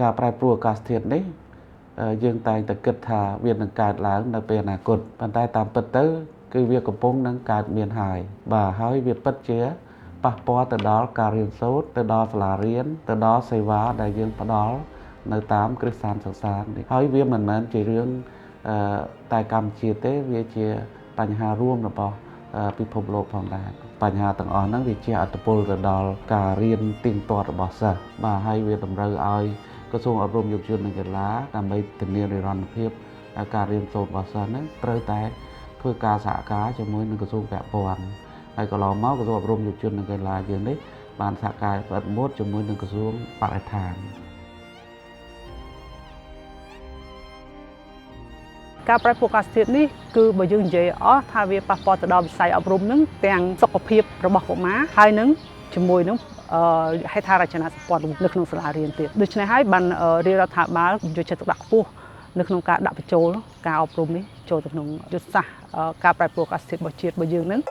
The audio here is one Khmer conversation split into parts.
ការប្រែប្រួលអាកាសធាតុនេះយើងតែងតែគិតថាវានឹងកើតឡើងនៅពេលអនាគតប៉ុន្តែតាមពិតទៅគឺវាកំពុងនឹងកើតមានហើយបាទហើយវាពិតជាប៉ះពាល់ទៅដល់ការរៀនសូត្រទៅដល់សាលារៀនទៅដល់សេវាដែលយើងផ្ដល់នៅតាមគ្រឹះស្ថានសិក្សានេះហើយវាមិនមែនជារឿងតែកម្ពុជាទេវាជាបញ្ហារួមរបស់ពិភពលោកផងដែរបញ្ហាទាំងអស់ហ្នឹងវាជាឥទ្ធិពលទៅដល់ការរៀនទៀងទាត់របស់សិស្សបាទហើយវាតម្រូវឲ្យក្រសួងអប់រំយុវជននិងកីឡាដើម្បីធានានិរន្តរភាពការរៀនសូត្ររបស់សិស្សហ្នឹងត្រូវតែធ្វើការសហការជាមួយនឹងក្រសួងពាក់ព័ន្ធហើយកន្លងមកក្រសួងអប់រំយុវជននិងកីឡាយើងនេះបានសហការស្អិតមួតជាមួយនឹងក្រសួងបរិស្ថានការប្រែប្រួលអាកាសធាតុនេះគឺបើយើងនិយាយអស់ថាវាប៉ះពាល់ទៅដល់វិស័យអប់រំនឹងទាំងសុខភាពរបស់កុមារហើយនឹងជាមួយនឹងហេដ្ឋារចនាសម្ព័ន្ធនៅក្នុងសាលារៀនទៀតដូច្នេះហើយបានរាជរដ្ឋាភិបាលយកចិត្តទុកដាក់ខ្ពស់នៅក្នុងការដាក់បញ្ចូលការអប់រំនេះចូលទៅក្នុងយុទ្ធសាស្ត្រការប្រែប្រួលអាកាសធាតុរបស់ជាតិរបស់យើងនឹង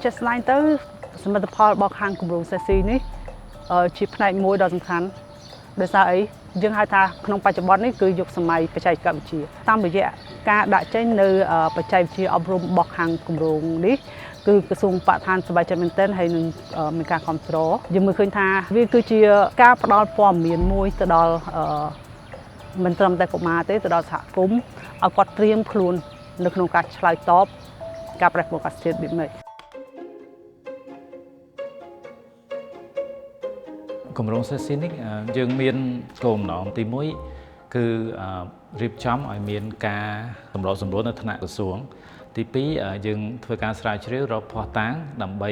ជាក់ស្ដែងទៅសមិទ្ធផលរបស់ខាងគម្រោង CESI នេះជាផ្នែកមួយដ៏សំខាន់ដោយសារអីយើងហៅថាក្នុងបច្ចុប្បន្ននេះគឺយុគសម័យបច្ចេកវិទ្យាតាមរយៈការដាក់ចេញនៅបច្ចេកវិទ្យាអប់រំរបស់ខាងគម្រោងនេះគឺក្រសួងបរិស្ថានសប្បាយចិត្តមែនទែនហើយនឹងមានការគ្រប់គ្រងយើងមើលឃើញថាវាគឺជាការផ្ដល់ព័ត៌មានមួយទៅដល់មិនត្រឹមតែកុមារទេទៅដល់សហគមន៍ឲ្យគាត់ត្រៀមខ្លួននៅក្នុងការឆ្លើយតបការប្រែប្រួលអាកាសធាតុបែបនេះគម្រោង CESI នេះយើងមានគោលបំណងទី1គឺរៀបចំឲ្យមានការសម្របសម្រួលនៅថ្នាក់ក្រសួងទី2យើងធ្វើការស្រាវជ្រាវរកភស្តុតាងដើម្បី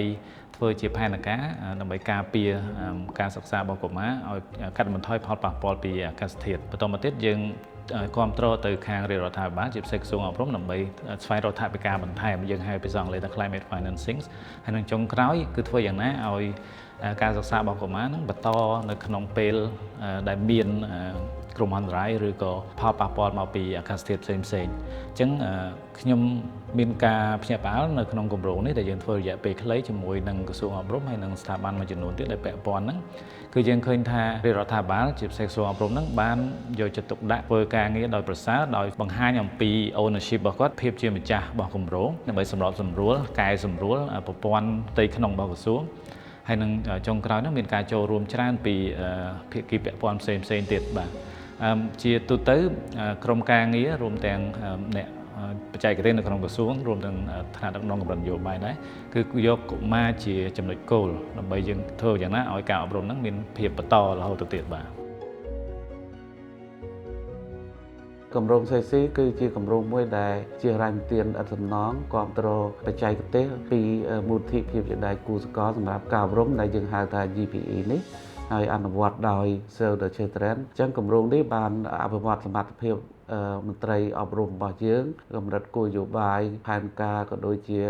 ធ្វើជាផែនការដើម្បីការពារការសិក្សារបស់កុមារឲ្យកាត់បន្ថយផលប៉ះពាល់ពីអាកាសធាតុបន្តមកទៀតយើងគាំទ្រទៅខាងរាជរដ្ឋាភិបាលជាពិសេសក្រសួងអប់រំដើម្បីស្វែងរកថវិកាបន្ថែមយើងហៅភាសាអង់គ្លេសថា climate financing ហើយនឹងចុងក្រោយគឺធ្វើយ៉ាងណាឲ្យការសិក្សារបស់កុមារនឹងបន្តនៅក្នុងពេលដែលមានគ្រោះមហន្តរាយឬក៏ផលប៉ះពាល់មកពីអាកាសធាតុផ្សេងៗអញ្ចឹងខ្ញុំមានការភ្ញាក់ផ្អើលនៅក្នុងគម្រោងនេះដែលយើងធ្វើរយៈពេលខ្លីជាមួយនឹងក្រសួងអប់រំហើយនិងស្ថាប័នមួយចំនួនទៀតដែលពាក់ព័ន្ធហ្នឹងគឺយើងឃើញថារាជរដ្ឋាភិបាលជាពិសេសក្រសួងអប់រំហ្នឹងបានយកចិត្តទុកដាក់ធ្វើការងារដោយប្រសើរដោយបង្ហាញអំពី ownership របស់គាត់ភាពជាម្ចាស់របស់គម្រោងដើម្បីសម្របសម្រួលកែសម្រួលប្រព័ន្ធផ្ទៃក្នុងរបស់ក្រសួងហើយនឹងចុងក្រោយនោះមានការចូលរួមច្រើនពីភាគីពាក់ព័ន្ធផ្សេងផ្សេងទៀតបាទជាទូទៅក្រុមការងាររួមទាំងអ្នកបច្ចេកទេសនៅក្នុងក្រសួងរួមទាំងថ្នាក់ដឹកនាំកម្រិតនយោបាយដែរគឺយកកុមារជាចំណុចគោលដើម្បីយើងធ្វើយ៉ាងណាឲ្យការអប់រំហ្នឹងមានភាពបន្តរហូតទៅទៀតបាទគម្រោង CESI គឺជាគម្រោងមួយដែលជារ៉ាញ់ទានឥតសំណងគ្រប់គ្រងបច្ចេកទេសពីមូលនិធិភាពជាដៃគូសកលសម្រាប់ការអប់រំដែលយើងហៅថា GPE នេះហើយអនុវត្តដោយ Save the Children អញ្ចឹងគម្រោងនេះបានអភិវឌ្ឍសមត្ថភាពមន្ត្រីអប់រំរបស់យើងកម្រិតគោលនយោបាយផែនការក៏ដូចជា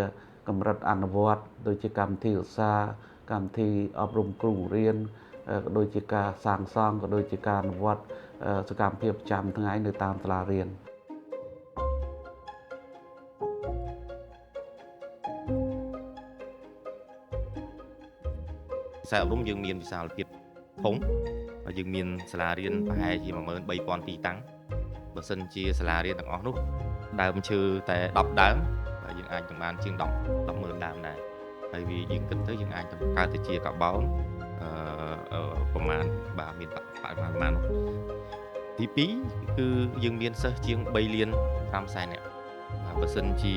កម្រិតអនុវត្តដូចជាកម្មវិធីឧស្សាហកម្មវិធីអប់រំគ្រូបង្រៀនក៏ដូចជាការសាងសង់ក៏ដូចជាការអនុវត្តសកម្មភាពប្រចាំថ្ងៃនៅតាមសាលារៀនវិស័យអប់រំយើងមានវិសាលភាពធំហើយយើងមានសាលារៀនប្រហែលជា 13000 ទីតាំងបើសិនជាសាលារៀនទាំងអស់នោះដើមឈើតែ10ដើមបាទយើងអាចនឹងបានជាង100000ដើមដែរហើយវាយើងគិតទៅយើងអាចនឹងកើតទៅជាកាបូនប្រមាណបាទមានបរិមាណប្រមាណនោះទី2គឺយើងមានសិស្សជាង3លាន5សែននាក់បាទបើសិនជា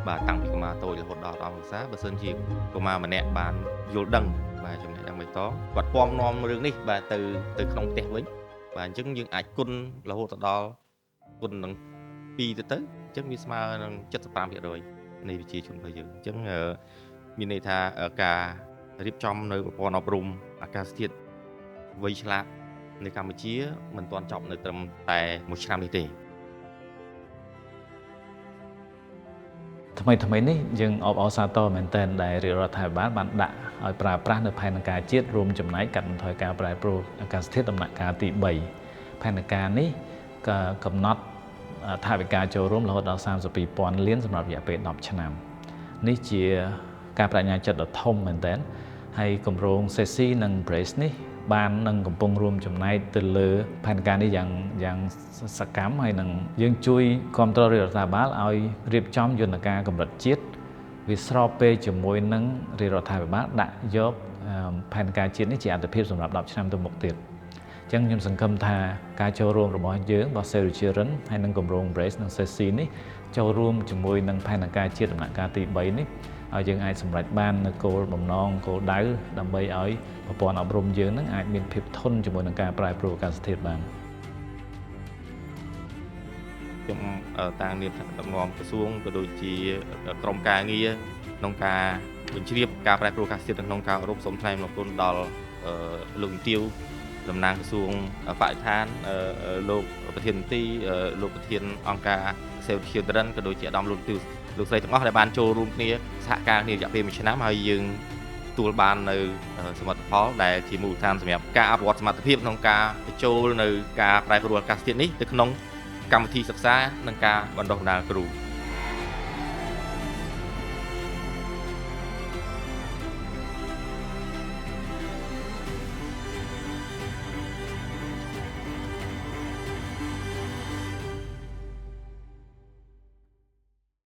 បាទតាំងពីកុមារតូចរហូតដល់ដល់សិក្សាបើសិនជាកុមារម្នាក់បានយល់ដឹងបាទចំណេះដឹងបៃតងគាត់ពំនាំរឿងនេះបាទទៅក្នុងផ្ទះវិញបាទអញ្ចឹងយើងអាចគុណរហូតដល់គុណនឹង2ទៅអញ្ចឹងវាស្មើនឹង 75% នៃប្រជាជនរបស់យើងអញ្ចឹងមានន័យថាការរៀបចំនៅប្រព័ន្ធអប់រំអាកាសធាតុវៃឆ្លាតនៅកម្ពុជាមិនទាន់ចប់នៅត្រឹមតែមួយឆ្នាំនេះទេថ្មីៗនេះយើងអបអរសាទរមែនទែនដែលរាជរដ្ឋាភិបាលបានដាក់ឲ្យប្រើប្រាស់នៅផែនការជាតិរួមចំណែកកាត់បន្ថយការប្រែប្រួលអាកាសធាតុដំណាក់កាលទី3ផែនការនេះក៏កំណត់ថវិកាចូលរួមរហូតដល់ 32,000 លានសម្រាប់រយៈពេល10ឆ្នាំនេះជា ការបដិញ្ញាចិត្តដ៏ធំមែនទែនហើយគម្រោង SESI និង Brace នេះបាននឹងកំពុងរួមចំណែកទៅលើផែនការនេះយ៉ាងសកម្មហើយនឹងយើងជួយគ្រប់គ្រងរាជរដ្ឋាភិបាលឲ្យរៀបចំយន្តការកម្រិតជាតិវាស្របពេលជាមួយនឹងរាជរដ្ឋាភិបាលដាក់យកផែនការជាតិនេះជាអត្ថិភាពសម្រាប់10ឆ្នាំទៅមុខទៀតអញ្ចឹងខ្ញុំសង្ឃឹមថាការចូលរួមរបស់យើងរបស់ Save the Children ហើយនឹងគម្រោង Brace និង SESI នេះចូលរួមជាមួយនឹងផែនការជាតិដំណាក់កាលទី3នេះឲ្យយើងអាចសម្រេចបាននៅគោលបំណងគោលដៅដើម្បីឲ្យប្រព័ន្ធអប់រំយើងនឹងអាចមានភាពធន់ជាមួយនឹងការប្រែប្រួលអាកាសធាតុបានខ្ញុំតាងនាមថ្នាក់ដឹកនាំក្រសួងក៏ដូចជាក្រុមការងារក្នុងការបញ្ជ្រាបការប្រែប្រួលអាកាសធាតុក្នុងការអប់រំសូមថ្លែងអំណរគុណដល់លោកជំទាវតំណាងក្រសួងបរិស្ថានលោកប្រធានមន្ទីរលោកប្រធានអង្គការ Save the Children ក៏ដូចជាអាដាមលោកជំទាវលោកស្រីទាំងអស់ដែលបានចូលរួមគ្នាសហការគ្នារយៈពេល1ឆ្នាំហើយយើងទទួលបាននៅសមិទ្ធផលដែលជាមូលដ្ឋានសម្រាប់ការអភិវឌ្ឍសមត្ថភាពក្នុងការបញ្ចូលនៅការប្រែប្រួលអាកាសធាតុនេះទៅក្នុងកម្មវិធីសិក្សានិងការបណ្ដុះបណ្ដាលគ្រូ។